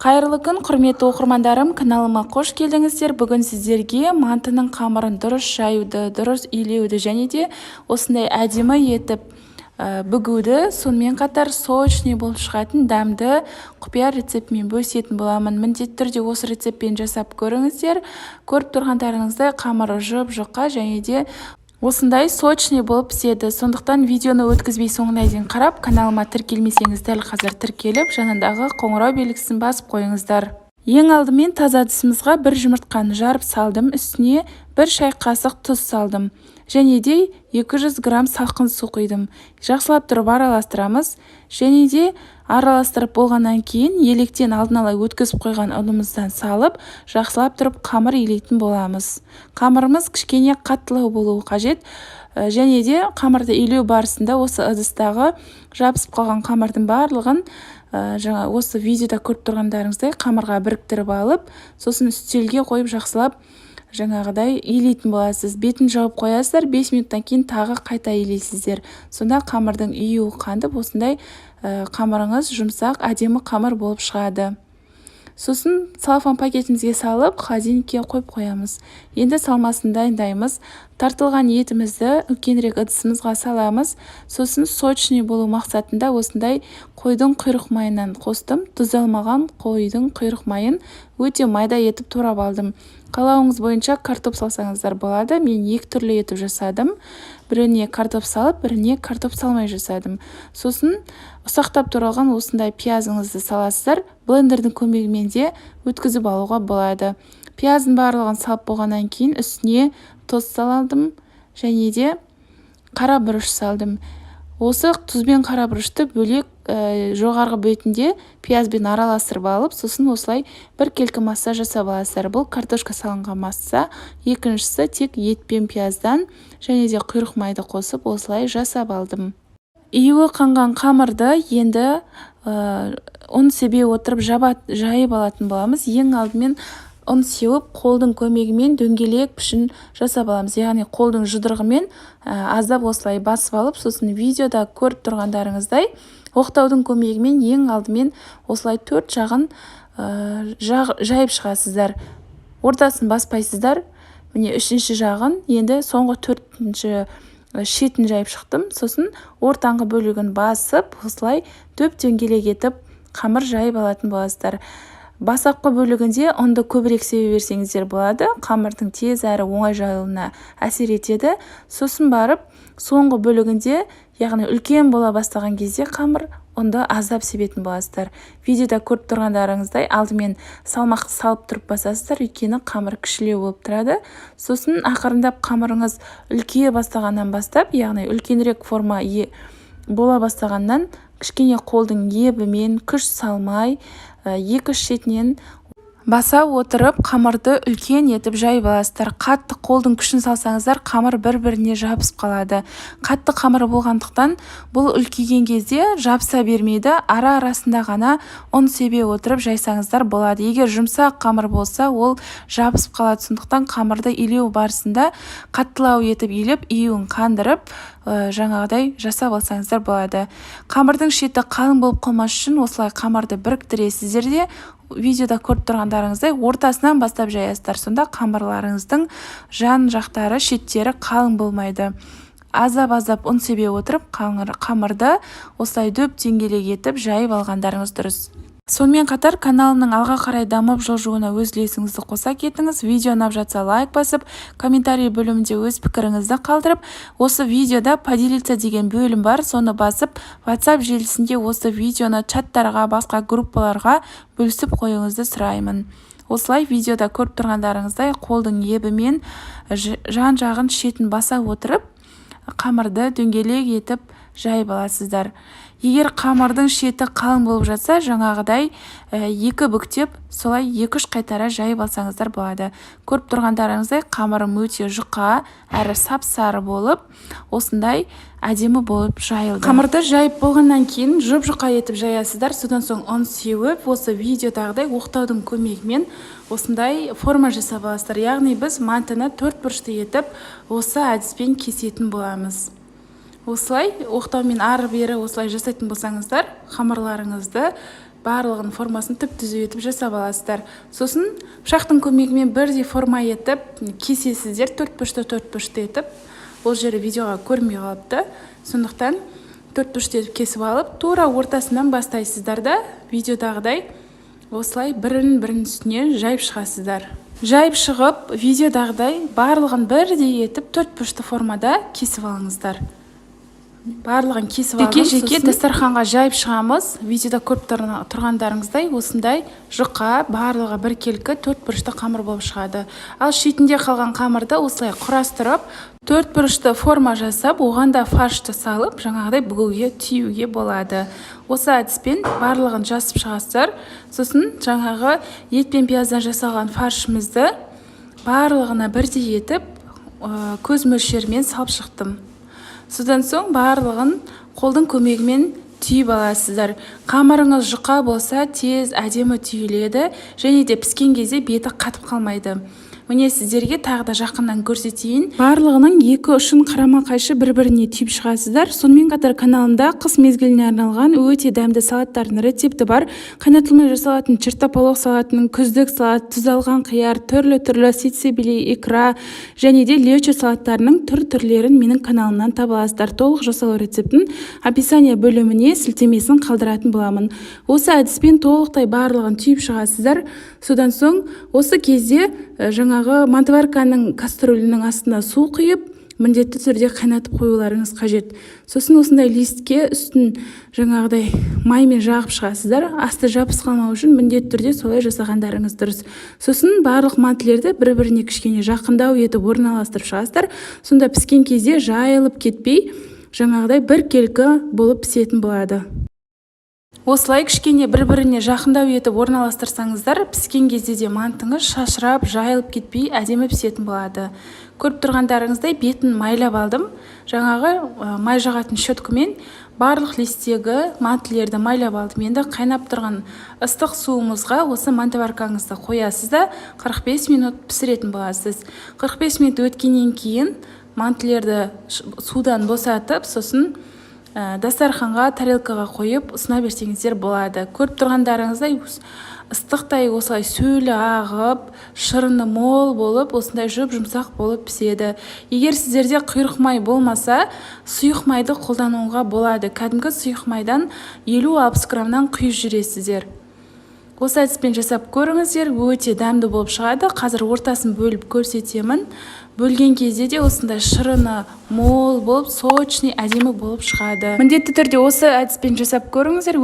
Қайырлы күн, құрметті оқырмандарым! Каналыма қош келдіңіздер! Бүгін сіздерге мантының қамырын дұрыс жаюды, дұрыс илеуді және де осындай әдемі етіп бүгуді, сонымен қатар сочный болып шығатын дәмді құпия рецептімен бөлісетін боламын. Міндетті түрде осы рецептпен жасап көріңіздер. Көріп тұрғандарыңыздай, қамыры жұп-жұқа және де осындай сочный болып піседі. Сондықтан видеоны өткізбей, соңына дейін қарап, каналыма тіркелмесеңіз, дәл қазір тіркеліп, жанындағы қоңырау белгісін басып қойыңыздар. Ең алдымен таза ыдысымызға бір жұмыртқаны жарып салдым, үстіне 1 шай қасық тұз салдым және де 200 грамм салқын су құйдым. Жақсылап тұрып араластырамыз және де араластырып болғаннан кейін електен алдын ала өткізіп қойған ұнымыздан салып, жақсылап тұрып қамыр илейтін боламыз. Қамырымыз кішкене қаттылау болуы қажет және де қамырды илеу барысында осы ыдыстағы жабысып қалған қамырдың барлығын жаңа осы видеода көріп тұрғандарыңыздай қамырға біріктіріп алып, сосын үстелге қойып, жақсылап жаңағыдай илейтін боласыз. Бетін жауып қоясыздар, 5 минуттан кейін тағы қайта илейсіздер. Сонда қамырдың июі қанып, осындай қамырыңыз жұмсақ, әдемі қамыр болып шығады. Сосын целлофан пакетімізге салып, холодильникке қойып қоямыз. Енді салмасын дайындаймыз. Тартылған етімізді үлкенірек ыдысымызға саламыз. Сосын сочный болу мақсатында осындай қойдың құйрық майынан қостым. Тұздалмаған қойдың құйрық майын өте майда етіп турап алдым. Қалауыңыз бойынша картоп салсаңыздар болады. Мен екі түрлі етіп жасадым: біріне картоп салып, біріне картоп салмай жасадым. Сосын ұсақтап туралған осындай пиязыңызды саласыздар. Блендердің көмегімен де өткізіп алуға болады. Пияздың барлығын салып болғаннан кейін үстіне тұз салдым және де қара бұрыш салдым. Осы тұз бен қара бұрышты бөлек жоғарғы бетінде пиязбен араластырып алып, сосын осылай біркелкі масса жасап аласыздар. Бұл картошка салынған масса, екіншісі тек ет пен пияздан және де құйрық майды қосып, осылай жасап алдым. Июі қанған қамырды енді ұн себе отырып жайып алатын боламыз. Ең алдымен ұн сеуіп, қолдың көмегімен дөңгелек пішін жасап аламыз, яғни қолдың жұдырығымен аздап осылай басып алып, сосын видеода көріп тұрғандарыңыздай оқтаудың көмегімен ең алдымен осылай төрт жағын жайып шығасыздар, ортасын баспайсыздар. Міне, үшінші жағын, енді соңғы төртінші шетін жайып шықтым. Сосын ортаңғы бөлігін басып, осылай дөп дөңгелек етіп қамыр жайып алатын боласыздар. Бастапқы бөлігінде ұнды көбірек себе берсеңіздер болады, қамырдың тез әрі оңай жайылуына әсер етеді. Сосын барып соңғы бөлігінде, яғни үлкен бола бастаған кезде, қамыр ұнды аздап себетін боласыздар. Видеода көріп тұрғандарыңыздай, алдымен салмақ салып тұрып басасыздар, өйткені қамыр кішілеу болып тұрады. Сосын ақырындап қамырыңыз үлкейе бастағаннан бастап, яғни үлкенірек форма бола бастағаннан, кішкене қолдың ебімен, күш салмай, екі шетінен баса отырып, қамырды үлкен етіп жайып аласыздар. Қатты қолдың күшін салсаңыздар, қамыр бір-біріне жабысып қалады. Қатты қамыр болғандықтан, бұл үлкейген кезде жабыса бермейді. Ара-арасында ғана ұн себе отырып жайсаңыздар болады. Егер жұмсақ қамыр болса, ол жабысып қалады. Сондықтан қамырды илеу барысында қаттылау етіп илеп, июін қандырып, жаңағыдай жасап алсаңыздар болады. Қамырдың шеті қалың болып қалмас үшін осылай қамырды біріктіресіздер де, видеода көріп тұрғандарыңыздай ортасынан бастап жаясыздар. Сонда қамырларыңыздың жан жақтары, шеттері қалың болмайды. Аздап-аздап ұн себе отырып, қамырды осылай дөп дөңгелек етіп жайып алғандарыңыз дұрыс. Сонымен қатар каналымның алға қарай дамып жылжуына өз үлесіңізді қоса кетіңіз. Видео ұнап жатса, лайк басып, комментарий бөлімінде өз пікіріңізді қалдырып, осы видеода «Поделиться» деген бөлім бар, соны басып, WhatsApp желісінде осы видеоны чаттарға, басқа группаларға бөлісіп қоюыңызды сұраймын. Осылай видеода көріп тұрғандарыңыздай қолдың ебімен жан жағын, шетін баса отырып, қамырды дөңгелек етіп жайып аласыздар. Егер қамырдың шеті қалың болып жатса, жаңағыдай екі бүктеп, солай екі-үш қайтара жайып алсаңыздар болады. Көріп тұрғандарыңыздай, қамырым өте жұқа әрі сап-сары болып, осындай әдемі болып жайылды. Қамырды жайып болғаннан кейін жұп-жұқа етіп жаясыздар. Содан соң ұн сеуіп, осы видеодағыдай оқтаудың көмегімен осындай форма жасап аласыздар. Яғни біз мантыны төрт бұрышты етіп осы әдіспен кесетін боламыз. Осылай оқтаумен ары бері осылай жасайтын болсаңыздар, қамырларыңызды Барлығының формасын түп-түзу етіп жасап аласыздар. Сосын пышақтың көмегімен бірдей форма етіп кесесіздер, төрт бұрышты, төрт бұрышты етіп. Ол жері видеоға көрінбей қалыпты. Сондықтан төрт бұрышты етіп кесіп алып, тура ортасынан бастайсыздар да, видеодағыдай осылай бірін бірінің үстіне жайып шығасыздар. Жайып шығып, видеодағыдай барлығын бірдей етіп төрт бұрышты формада кесіп алыңыздар. Барлығын кесіп алдым. Жеке-жеке дастарханға жайып шығамыз. Видеода көріп тұрғандарыңыздай осындай жұқа, барлығы біркелкі төрт бұрышты қамыр болып шығады. Ал шетінде қалған қамырды осылай құрастырып, төрт бұрышты форма жасап, оған да фаршты салып, жаңағыдай бүгуге, түюге болады. Осы әдіспен барлығын жасып шығасыздар. Сосын жаңағы ет пен пияздан жасалған фаршымызды барлығына бірдей етіп, көз мөлшерімен салып шықтым. Содан соң барлығын қолдың көмегімен түйіп аласыздар. Қамырыңыз жұқа болса, тез әдемі түйіледі және де піскен кезде беті қатып қалмайды. Міне, сіздерге тағы да жақыннан көрсетейін. Барлығының екі ұшын қарама-қайшы бір-біріне түйіп шығасыздар. Сонымен қатар каналымда қыс мезгіліне арналған өте дәмді салаттардың рецепті бар. Қайнатылмай жасалатын чертополох салатының, күздік салат, тұздалған қияр, түрлі-түрлі сицибили, икра және де лечо салаттарының түр-түрлерін менің каналымнан таба аласыздар. Толық жасалу рецептін описание бөліміне сілтемесін қалдыратын боламын. Осы әдіспен толықтай барлығын түйіп шығасыздар. Содан соң осы кезде жаңағы мантоварканың кастрюлінің астына су құйып, міндетті түрде қайнатып қоюларыңыз қажет. Сосын осындай листке үстін жаңағыдай маймен жағып шығасыздар. Асты жабысып қалмау үшін міндетті түрде солай жасағандарыңыз дұрыс. Сосын барлық мантілерді бір-біріне кішкене жақындау етіп орналастырып шығасыздар. Сонда піскен кезде жайылып кетпей, жаңағыдай біркелкі болып пісетін болады. Осылай кішкене бір-біріне жақындау етіп орналастырсаңыздар, піскен кезде де мантыңыз шашырап, жайылып кетпей, әдемі пісетін болады. Көріп тұрғандарыңыздай, бетін майлап алдым. Жаңағы май жағатын щеткамен барлық листтегі мантілерді майлап алдым. Енді қайнап тұрған ыстық суымызға осы мантоваркаңызды қоясыз да, 45 минут пісіретін боласыз. 45 минут өткеннен кейін мантілерді судан босатып, сосын дастарханға, тарелкаға қойып ұсына берсеңіздер болады. Көріп тұрғандарыңыздай, ыстықтай осылай сөлі ағып, шырыны мол болып, осындай жұп-жұмсақ болып піседі. Егер сіздерде құйрық май болмаса, сұйық майды қолдануға болады. Кәдімгі сұйық майдан 50-60 граммнан құйып жүресіздер. Осы әдіспен жасап көріңіздер, өте дәмді болып шығады. Қазір ортасын бөліп көрсетемін. Бөлген кезде де осындай шырыны мол болып, сочный, әдемі болып шығады. Міндетті түрде осы әдіспен жасап көріңіздер.